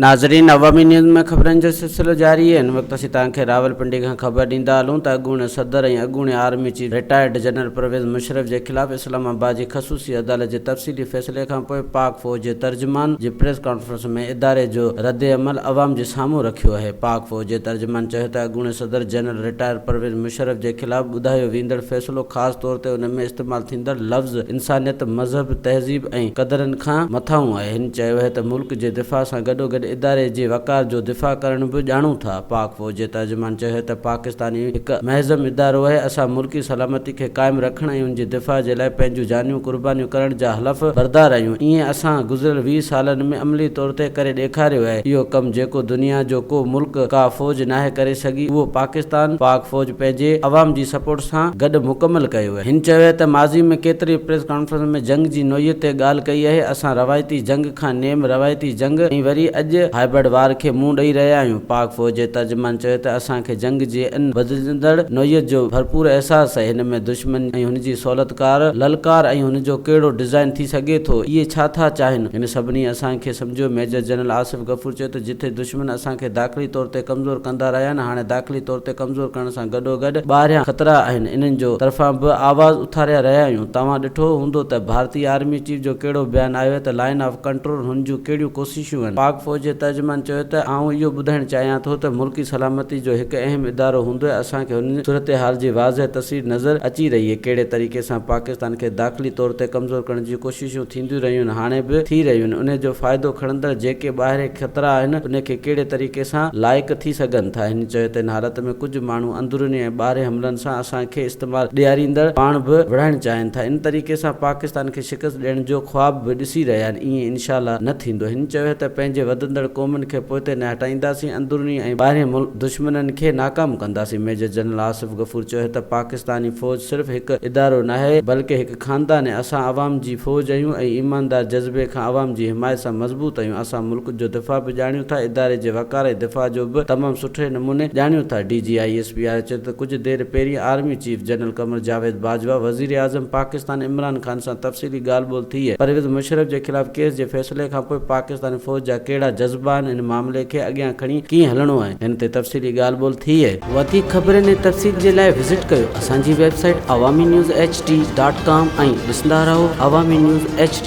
ناظرين عوامي نيوز ۾ خبرن جو سلسلو جاري آهي هن وقت اسين توهان کي راولپنڊي کان خبر ڏيندا هلون ته اڳوڻي صدر ۽ اڳوڻي army chief retired general Pervez Musharraf جي خلاف اسلام آباد جي خصوصي عدالت جي تفصيلي فيصلي کان پوء پاڪ فوج جي ترجمان جي پريس ڪانفرنس ۾ اداري جو ردعمل عوام جي سامهون رکيو آهي پاڪ فوج جي ترجمان چيو ته اڳوڻي صدر جنرل رٽائرڊ پرويز مشرف جي خلاف ٻڌايو ويندڙ فيصلو خاص طور تي ان ۾ استعمال ٿيندڙ لفظ انسانيت، مذهب، تهذيب ۽ قدرن کان مٿانهون آهي. هن چيو آهي ته ملڪ جي دفاع سان گڏوگڏ اداري جي وقار جو دفاع ڪرڻ به ڄاڻون ٿا. پاڪ فوج جي ترجمان چيو آهي ته پاڪستان هڪ مهذب ادارو آهي، اسان ملڪي سلامتي کي قائم رکڻ ۽ ان جي دفاع جي لاء پنهنجون جانيون قربانيون ڪرڻ جا حلف بردار آهيون، ائين اسان گذريل 20 سالن ۾ عملي طور تي ڪري ڏيکاريو آهي، اهو ڪم جيڪو دنيا جو ڪو ملڪ، ڪا فوج ناهي ڪري سگهي، اهو پاڪستان، پاڪ فوج پنهنجي عوام جي سپورٽ سان گڏ مڪمل ڪيو. هن چيو ته ماضي ۾ ڪيتري پريس ڪانفرنس ۾ جنگ جي نوعيت تي ڳالهه ڪئي آهي، اسان روايتي جنگ کان نيم روايتي جنگ ۽ وري اڄ هائبرڊ وار کي منهن ڏئي رهيا آهيون. پاڪ فوج جي ترجمان چيو ته اسان کي جنگ جي ان بدلجندڙ نوعيت جو ڀرپور احساس آهي، هن ۾ دشمن ۽ هن جي سهولتڪار للڪار ۽ هن جو ڪهڙو ڊزائن ٿي سگهي ٿو، اهي ڇا ٿا چاهين؟ هن سڀني اسان کي سمجهيو. ميجر جنرل آصف غفور چيو ته جٿي دشمن اسان کي داخلي طور تي ڪمزور ڪندا رهيا آهن، هاڻي داخلي طور تي ڪمزور ڪرڻ سان گڏوگڏ ٻاهريان خطرا آهن، انهن جو طرفان به آواز اٿاريا رهيا آهيون، توهان ڏٺو هوندو ته ڀارتي آرمي چيف جو ڪهڙو بيان آيو آهي ته لائن آف ڪنٽرول هن جون ڪهڙيون ڪوششون آهن. پاڪ فوج جي ترجمان چيو ته آئون اهو ٻڌائڻ چاهيان ٿو ته ملڪي سلامتي جو هڪ اهم ادارو هوندي اسان کي ان صورتحال جي واضح تصوير نظر اچي رهي آهي ڪهڙي طريقي سان پاڪستان کي داخلي طور تي ڪمزور ڪرڻ جون ڪوششون ٿينديون رهيون آهن هاڻي به ٿي رهيون آهن انهي جو فائدو کڻندڙ جيڪي ٻاهرين خطرا آهن انهي کي ڪهڙي طريقي سان لائق ٿي سگهن ٿا هن چيو ته ان حالت ۾ ڪجهه ماڻهو اندروني ۽ ٻاهرين حملن سان اسان کي استعمال ڏياريندڙ پاڻ به وڙهائڻ چاهين ٿا ان طريقي سان پاڪستان کي شڪست ڏيڻ جو خواب به ڏسي رهيا آهن ائين انشاء الله نه ٿيندو هن چيو ته پنهنجي وڌندڙ قومن کي پوئتي نه هٽائينداسين اندروني ۽ ٻاهرين دشمنن کي ناڪام ڪنداسين ميجر جنرل آصف غفور چيو ته پاڪستاني فوج صرف هڪ ادارو ناهي بلڪه هڪ خاندان ۽ اسان عوام جي فوج آهيون ۽ ايماندار جذبي کان عوام جي حمايت سان مضبوط آهيون اسان ملڪ جو دفاع به ڄاڻيون ٿا اداري جي وقار ۽ دفاع جو به تمام سٺي نموني ڄاڻيون ٿا D G I S P R چيو ته ڪجهه دير پهرين army chief general Qamar Javed Bajwa وزيراعظم پاڪستان عمران خان سان تفصيلي ڳالهه ٻولهه ٿي پرويز مشرف جي خلاف ڪيس جي فيصلي کانپوء پاڪستاني فوج جا ڪهڙا جذبا آهن ان معاملي کي اڳيان کڻي ڪيئن هلڻو آهي هن تي تفصيلي ڳالهه ٻولهه ٿي. وڌيڪ خبرن ۽ تفصيل جي لاء وزٽ ڪيو اسان جي website Awami news H D dot com ۽ ڏسندا رهو عوامي نيوز ايڇ ڊي.